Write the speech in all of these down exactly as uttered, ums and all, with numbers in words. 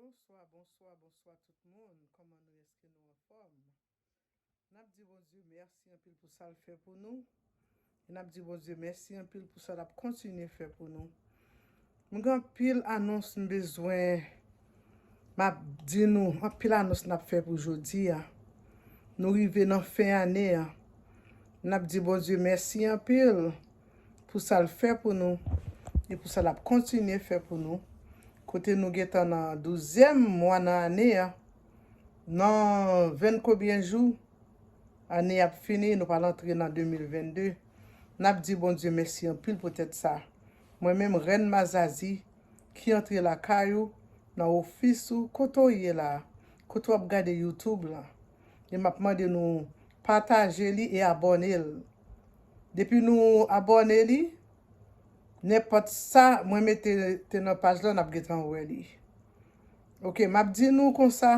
Bonswa, bonswa, bonswa tout moun. Kòman nou? Èske nou anfòm? N ap di Bondye mèsi anpil pou sa l fè pou nou. E n ap di Bondye mèsi anpil pou sa l ap kontinye fè pou nou. Mwen gen anpil anons m bezwen, m ap di nou, anpil anons n ap fè pou jodi a. Nou rive nan fen ane a. N ap di Bondye mèsi anpil pou sa l fè pou nou e pou sa l ap kontinye fè pou nou. Kote nou gentan nan douzyèm mwa nan ane a, nan venn konbyen jou, ane ap fini, nou pral antre nan de mil vennde. N ap di Bondye mèsi anpil poutèt sa. Mwen menm, Rèn Mazazi, ki antre lakay ou, nan ofis ou, kote w ye la, kote w ap gade YouTube la. E m ap mande nou pataje li e abòne l. Depi nou abòne li, nenpòt sa mwen mete te nan paj la, n ap gentan wè li. Oke, m ap di nou konsa,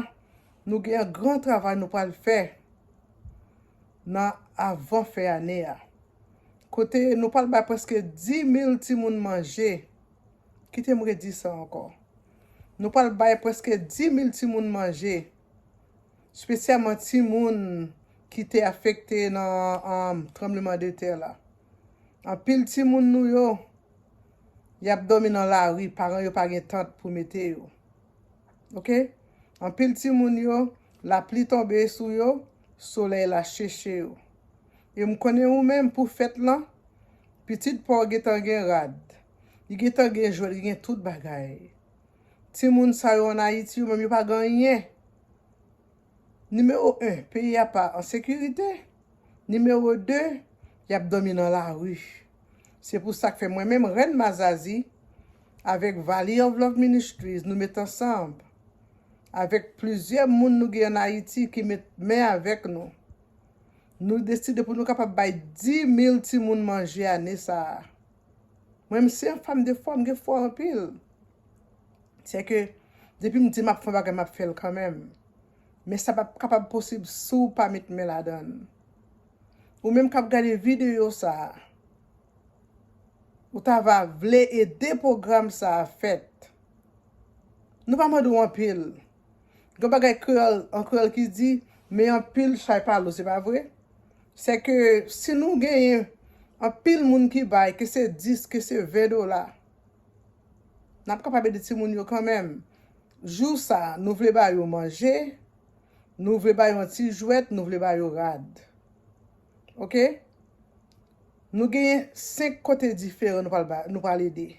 nou gen yon gran travay nou pral fè nan avan fen ane a. Kote nou pral bay prèske dis mil timoun manje. Kite m redi sa ankò. Nou pral bay prèske dis mil timoun manje, espesyalman timoun ki te afekte nan, um, tranbleman de tè la. Anpil timoun nou yo, y ap dòmi nan lari, paran yo pa gen tant pou mete yo. Oke? Anpil timoun yo, lapli tonbe sou yo, solèy la cheche yo. E m konnen ou menm pou fèt lan, pitit pa w gentan gen rad, li gentan gen jwèt, li gen tout bagay. Timoun sa yo ann Ayiti, yo menm yo pa gen anyen. Nimewo en, peyi a pa an sekirite. Nimewo de, y ap dòmi nan lari. Se pou sa k fè mwen menm, Rèn Mazazi, avèk Valley of Love Ministries, nou met ansanm avèk plizyè moun nou gen ann Ayiti ki met men avèk nou. Nou deside pou nou kapab bay dis mil timoun manje ane sa a. Mwen, m se yon fanm de fwa, m gen fwa anpil. Se ke, depi m di m ap fè yon bagay, m ap fè l kanmenm. Men sa p ap kapab posib si w pa met men ladan l. Ou menm k ap gade videyo sa a, ou ta va vle ede pwogram sa a fèt. Nou pa mande w anpil. Gen bagay kreyòl, an kreyòl ki di, men anpil chay pa lou, se pa vre? Se ke si nou genyen anpil moun ki bay, ke se dis, ke se ven dola, n ap kapab ede timoun yo kanmenm. Jou sa, nou vle ba yo manje, nou vle ba yo yon ti jwèt, nou vle ba yo rad. Oke? Nou genyen senk kote diferan nou pral ba, nou pral ede.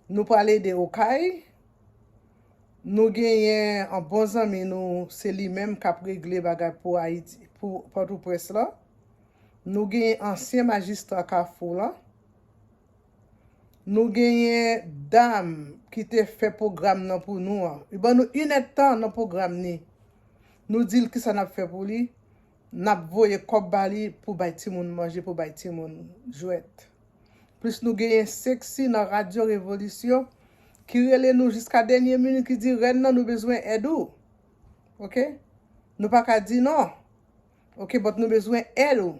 Nou pral ede Okay. Nou genyen yon bon zanmi nou, se li menm k ap regle bagay pou Ayiti, pou Pòtoprens lan. Nou genyen ansyen majistra Kafou lan. Nou genyen dam ki te fè pwogram nan pou nou an. Li ban nou inèdtan nan pwogram ni. Nou di l kisa n ap fè pou li. N ap voye kòb ba li pou bay timoun manje, pou bay timoun jwèt. Plis nou genyen Sexy nan Radyo Revolisyon ki rele nou jiska dènye minit, ki di, "Rèn nan, nou bezwen èd ou." Oke? Nou pa ka di non. Oke, but nou bezwen èd ou.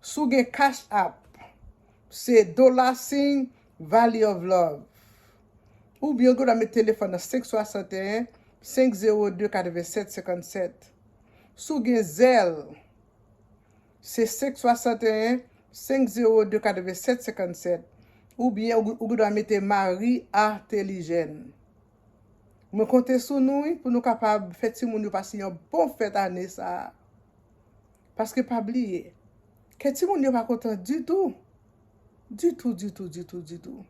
Si w gen Cash App, se dollar sign Valley of Love. Oubyen ou gen dwa met telefòn nan senk swasanteyen, senk zewo de, katrevennsèt senkannsèt. Si w gen Zelle, se senk swasanteyen, senk zewo de, katrevennsèt senkannsèt. Oubyen ou, ou gen dwa mete Marie Artelijène. Mwen konte sou nou, wi, pou nou kapab fè timoun yo pase yon bon fèt ane sa a. Paske pa bliye, kè timoun yo pa kontan ditou. Ditou, ditou, ditou, ditou.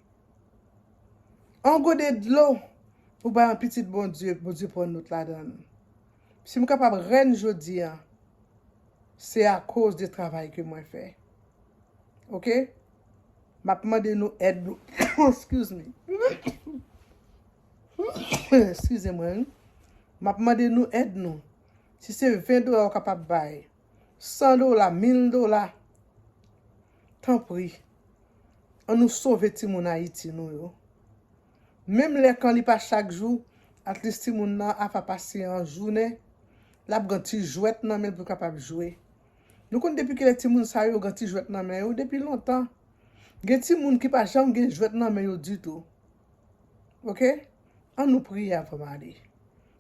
Yon gode dlo, ou bay yon pitit Bondye, Bondye pran nout ladan l. Si m kapab rèn jodi a, se akoz de travay ke mwen fè. Oke? M ap mande nou èd nou. Excuse me. Eskize mwen, wi. M ap mande nou èd nou. Si se ven dola w kapab bay, san dola, mil dola, tanpri, ann nou sove timoun Ayiti nou yo. Menm lè kan li pa chak jou, at least timoun nan apa pase yon jounen, l ap gen ti jwèt nan men l pou l kapab jwe. Nou konn depi kilè timoun sa yo gen ti jwèt nan men yo? Depi lontan. Gen timoun ki pa janm gen jwèt nan men yo ditou. Oke? Ann nou priye avan m ale.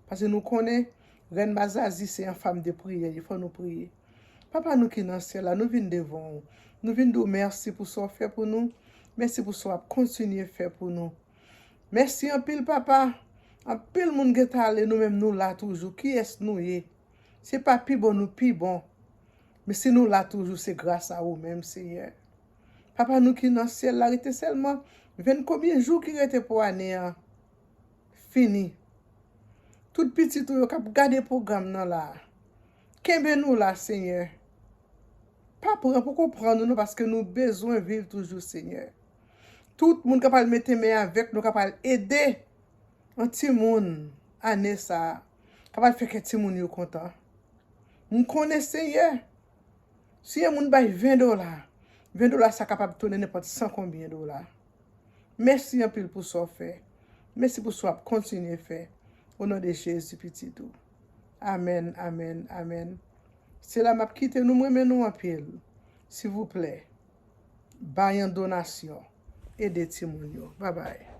Paske nou konnen, Rèn Mazazi se yon fanm de priyè, li fò nou priye. Papa nou ki nan syèl la, nou vin devan w. Nou vin di w mèsi pou sa w fè pou nou. Mèsi pou sa w ap kontinye fè pou nou. Mèsi anpil, papa. Anpil moun gentan ale, nou menm nou la toujou. Kiyès nou ye? Se pa pi bon nou pi bon. Men si nou la toujou, se gras a ou menm, Senyè. Papa nou ki nan syèl la, rete sèlman venn konbyen jou ki rete pou ane an fini. Tout pitit ou yo k ap gade pwogram nan la, kenbe nou la, Senyè. Pa pran, poko pran nou non, paske nou bezwen viv toujou, Senyè. Tout moun k ap al mete men avèk nou, k ap al ede yon timoun ane sa a, k ap al fè kè timoun yo kontan. M konnen, Senyè, si yon moun bay ven dola, ven dola sa kapab tounen nenpòt san konbyen dola. Mèsi anpil pou sa w fè. Mèsi pou sa w ap kontinye fè. O non de Jezi, pitit ou. Amèn, amèn, amèn. Se la m ap kite nou, m renmen nou anpil. Silvouplè, bay yon donasyon. Ede timoun yo. Babay.